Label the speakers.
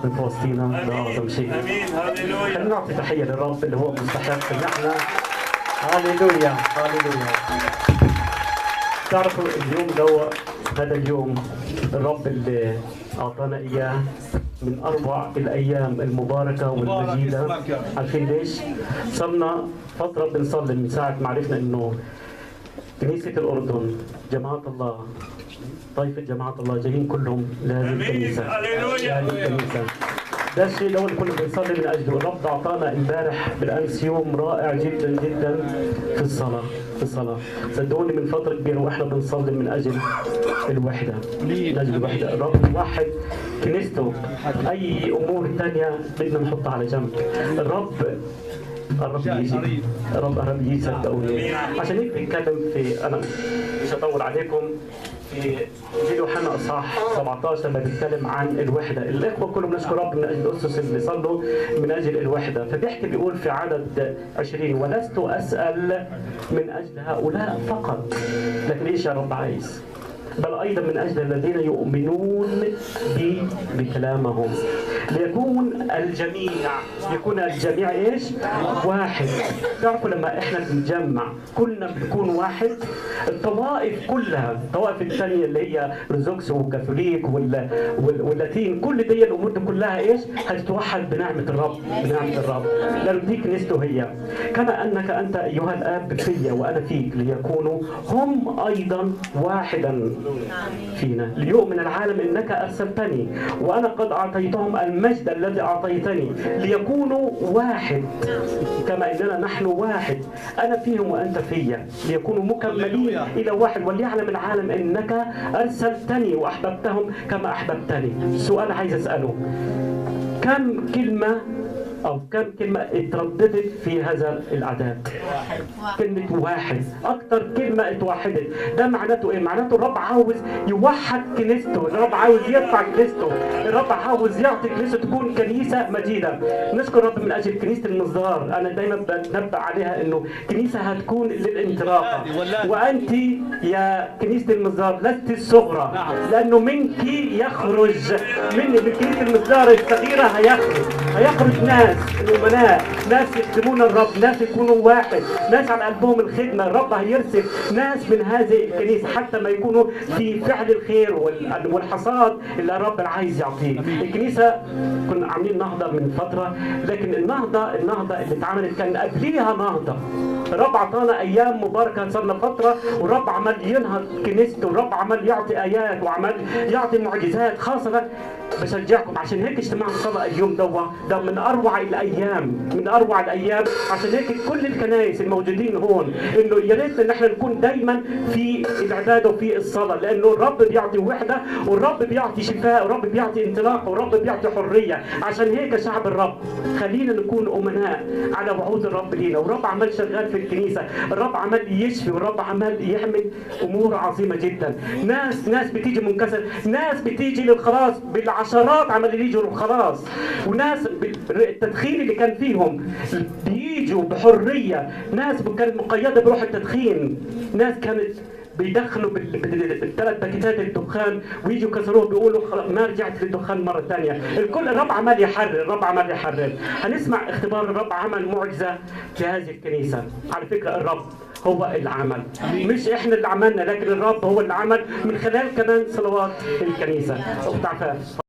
Speaker 1: في وسطينا، ده اعظم شيء.
Speaker 2: امين، هللويا.
Speaker 1: خلينا نعطي تحية للرب اللي هو مستحق ان احنا، هللويا هللويا. تعرفوا اليوم ده، هذا اليوم الرب اللي اعطانا اياه من اروع الايام المباركة والمجيده. عارفين ليش؟ صرنا فترة بنصلي من ساعة ما عرفنا انه كنيسة الاردن، جماعة الله، طائفة جماعة الله جايين كلهم لهذه الكنيسة.
Speaker 2: هللويا.
Speaker 1: لهذه الكنيسة. ده الشيء الاول كنا بنصلي من اجله. الرب اعطانا امبارح بالامس يوم رائع جدا جدا في الصلاة، في الصلاة. صدقوني من فترة كبيرة واحنا بنصلي من اجل الوحدة، من اجل الوحدة. الرب يوحد كنيسته، اي امور ثانية بدنا نحطها على جنب. الرب يجي، الرب يجي، صدقوني. عشان هيك بنتكلم في، انا مش هطول عليكم، في انجيل يوحنا اصحاح 17 لما بيتكلم عن الوحدة، الاخوة كلهم نشكر رب من اجل الاسس اللي صلوا من اجل الوحدة، فبيحكي بيقول في عدد 20: ولست اسال من اجل هؤلاء فقط، لكن ايش يا رب عايز؟ بل ايضا من اجل الذين يؤمنون بي بكلامهم، ليكون الجميع، يكون الجميع ايش؟ واحد. تعرفوا لما احنا بنتجمع كلنا بنكون واحد، الطوائف كلها، الطوائف الثانية اللي هي ارثوذكس وكاثوليك واللاتين، كل دي الامور دي كلها ايش؟ هتتوحد بنعمه الرب، بنعمه الرب، لانه دي كنيسته هي. كما انك انت ايها الاب في وانا فيك، ليكونوا هم ايضا واحدا فينا، ليؤمن العالم انك ارسلتني وانا قد اعطيتهم المجد الذي اعطيتني، ليكونوا واحد كما اننا نحن واحد، انا فيهم وانت فيا، ليكونوا مكملين الى واحد، وليعلم العالم انك ارسلتني واحببتهم كما احببتني. سؤال عايز اساله: كم كلمة او كم كلمة اترددت في هذا الاعداد؟ كلمة واحد، أكتر كلمة اتوحدت. ده معناته إيه؟ معناته الرب عاوز يوحد كنيسته، الرب عاوز يرفع كنيسته، الرب عاوز يعطي كنيسته تكون كنيسة مجيدة. نشكر الرب من أجل كنيسة المزدهر، أنا دايما بتنبأ عليها إنه كنيسة هتكون للانطلاقة، وأنت يا كنيسة المزدهر لست الصغرى، لأنه منك يخرج، من كنيسة المزدهر الصغيرة هيخرج ناس الأمناء، ناس يخدمون الرب، ناس يكونوا واحد، ناس على قلبهم الخدمة. الرب هيرسل ناس من هذه الكنيسة حتى ما يكونوا في فعل الخير والحصاد اللي الرب عايز يعطيه. الكنيسة كنا عاملين نهضة من فترة، لكن النهضة اللي اتعملت كان قبليها نهضة. الرب عطانا أيام مباركة، صرنا فترة والرب عمال ينهض كنيسته، والرب عمال يعطي آيات وعمال يعطي معجزات خاصة. بشجعكم عشان هيك اجتماع الصلاة اليوم ده من أروع الأيام، من أروع الأيام. عشان هيك كل الكنائس الموجودين هون إنه يا ريت إن احنا نكون دايما في العبادة وفي الصلاة، لأنه الرب بيعطي وحدة، والرب بيعطي شفاء، والرب بيعطي انطلاق، والرب بيعطي حرية. عشان هيك شعب الرب خلينا نكون أمناء على وعود الرب لينا. والرب عمال شغال في الكنيسة، الرب عمال يشفي، والرب عمال يعمل أمور عظيمة جدا. ناس بتيجي منكسر، ناس بتيجي للخلاص بالعشرات، عمال يجوا للخلاص، وناس التدخين اللي كان فيهم بيجوا بحرية، ناس كانت مقيدة بروح التدخين، ناس كانت بيدخلوا بالثلاث باكيتات الدخان ويجوا كسروه بيقولوا ما رجعت للدخان مرة ثانية. الكل الرب عمال يحرر، الرب عمال يحرر. هنسمع اختبار الرب عمل معجزة في هذه الكنيسة. على فكرة الرب هو اللي عمل، مش احنا اللي عملنا، لكن الرب هو اللي عمل من خلال كمان صلوات الكنيسة. اخت عفاف.